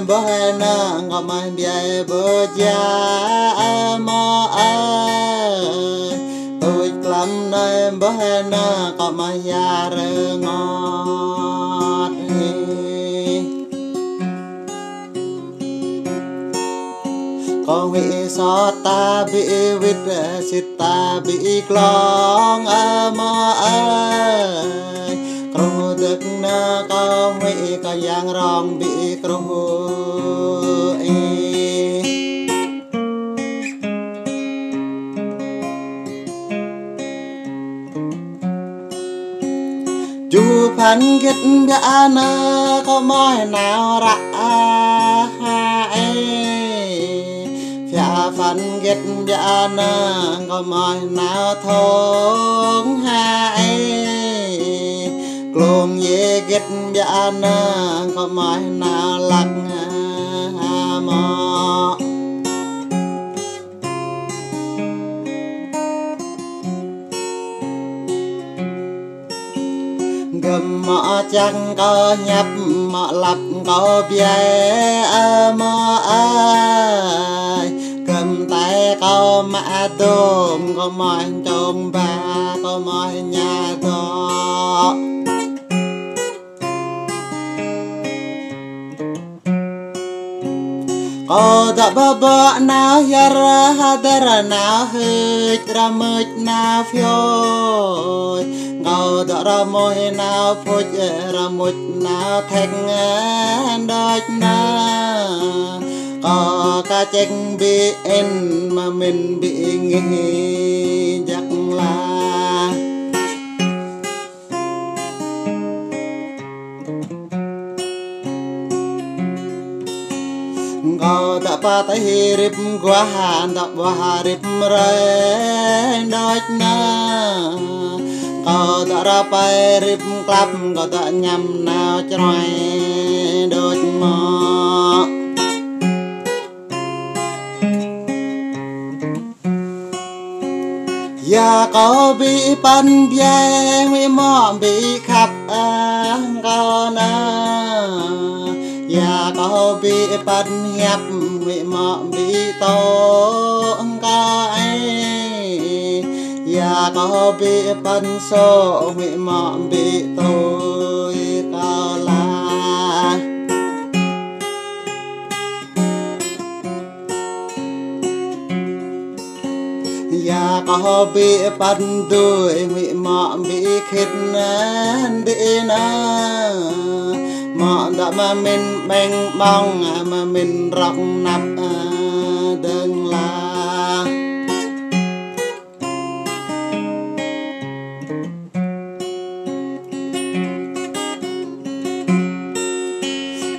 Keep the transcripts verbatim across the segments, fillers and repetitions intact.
Bơ nă kâo mă biă bơ ja mă ai. Tuč klăm nai bơ nă kâo mă ya rơngot. Kâo huĭ sot ta ƀu wĭt, sĭt ta ƀu glông mă ai. Kruh dơ̆k nă kâo huĭ kơ yang rong ƀu kruh ih. Ju phan gĕt biă nă kâo mơ̆ nao ră ai. Phia phan gĕt biă nă kâo mơ̆ nao thong ai. Klông ye gĕt biă nă kâo mơ̆ nao lăk mă. Gơm mă čang kâo ñăp, mă lăp kâo biă mă ai. Gơm tai kâo mă dong, kâo mă čong ba, kâo mă ña dŏ. Kâo dŏ bơ bơ nao yar, hơdơr nao hưč, rơmưč nao phiôi. Kâo dŏ rơmôi nao phuč, rơmưč nao thek đôč nă. Kâo ka ček ƀu in, mă min ƀu ngih jăk lah. Kâo dŏ pơtih rip guah, dŏ ƀuah rip rai đôč nă. Kâo dŏ rơpai rip klăp, kâo dŏ ñăm nao čroi đôč mă. Ya kâo ƀu păn biă, huĭ mă ƀu khăp kâo nă. Ya kâo ƀu păn hiăp, huĭ mă ƀu tŏ kâo ai. Ya kâo ƀu păn sô, huĭ mă ƀu tui kâo lah. Ya kâo ƀu păn dui, huĭ mă ƀu khĭt năn dih nă. Mă dŏ mă min ƀeng ƀong, mă min rŏk năp dơ̆ng lah.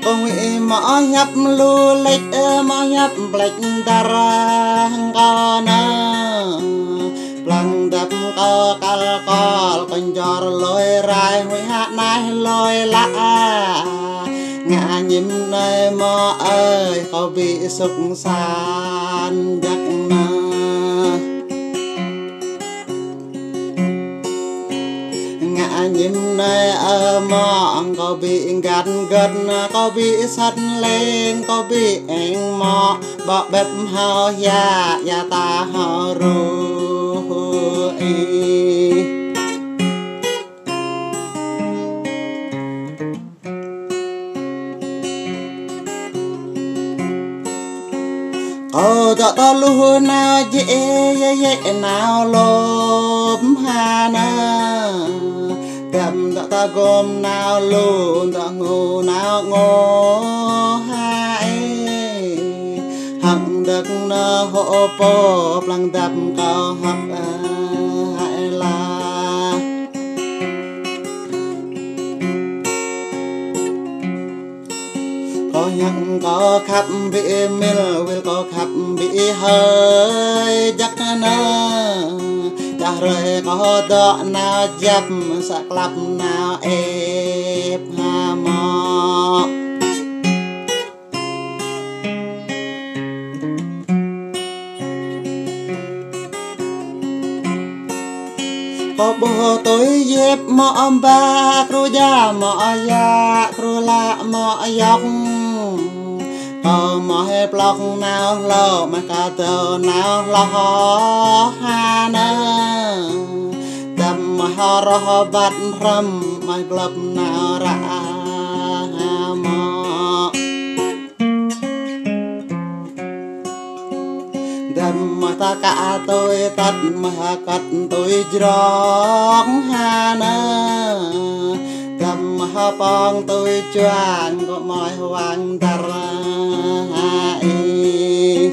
Kâo huĭ mă hiăp lu lĕč, mă hiăp plĕč dar kâo nă. Plang dăp kâo kăl kăl, kơnjor lôi rai, huĭ hă naih lôi lah. Ngă ñim nai mă ai, kâo ƀu suk san jăk nă. Ngă ñim nai ơ mă, kâo ƀu găn gơt, kâo ƀu sat leng, kâo ƀu eng mă, ƀă ƀĕp hao ya, ya ta hao ruh ih. Kâo dŏ tơluh nao jĕ, jĕ, jĕ nao lŏm ha nă. Dăm dŏ tơgom nao lu, dŏ ngô nao ngô ha ê. Hăng dăk nao hŏ pô, plang dăm kâo hăp ha ê lah. Kâo ñăk kâo khăp ƀu mil, wĭl kâo khăp ƀu hơi jăk nă. Čah hrơi kâo dŏ nao jăp, sa klăp nao ĕp ha mŏ. Kâo ƀuh tui yip mŏ ba, kru ja mŏ ya, kru la mŏ yŏk. Kâo mơ̆ hê plŏk nao hlâo, mơ̆ kơ tơ nao hlâo hơnơ̆. Dăm mơ̆ hơrơh băt hrăm, mơ̆ glŏp nao ră mơ̆. Dăm mơ̆ ta kă tui tăt, mơ̆ hơkăt tui jrŏng hơnơ̆. Dăm mơ̆ hơpong tui čuang, kơ mơ̆ hwang dar hơih.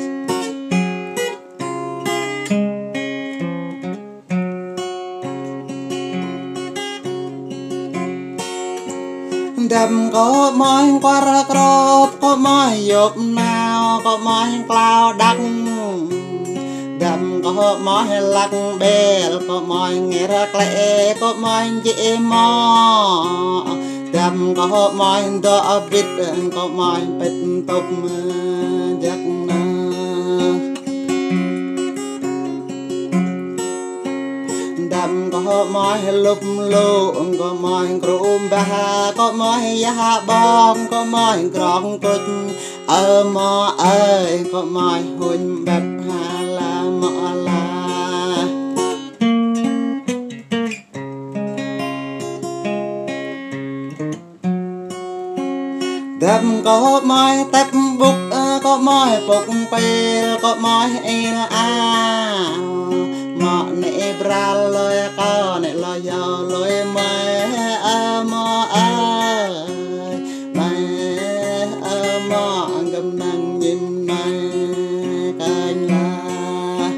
Dăm kơ mơ̆ kuar krŏp, kơ mơ̆ yŏp nao, kơ mơ̆ klao đăk. Dăm kơ mơ̆ lăk ƀel, kơ mơ̆ ngir klĕ, kơ mơ̆ jĕ mơ̆. Dăm kơ mơ̆ dŏ bit, kơ mơ̆ pĕt tŭp jăk nơ̆. Dăm kơ mơ̆ lŭp lŭ, kơ mơ̆ krŭ bah, kơ mơ̆ yah ƀơ̆ng, kơ mơ̆ grŏng kŭč. Ơ mơ̆ ơi, kơ mơ̆ huñ bĕp ha la mơ̆ la. Dăm kơ mơ̆ tĕp ƀŭk, kơ mơ̆ pŭk pil, kơ mơ̆ il a. Mơ̆ nĕ bral lơi kơ nĕ lơi yâo lơi mơ̆, ơ mơ̆ ơi. Mơ̆ ơ mơ̆ găm năng ñim mơ̆ kơnh lah.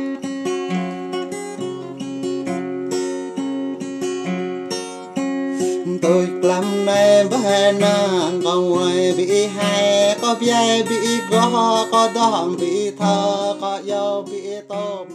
Tui klăm nai bơh nang, kơ wai ƀĭ hai, kơ biai ƀĭ goh, kơ dong ƀĭ thơ, kơ yâo ƀĭ tôm.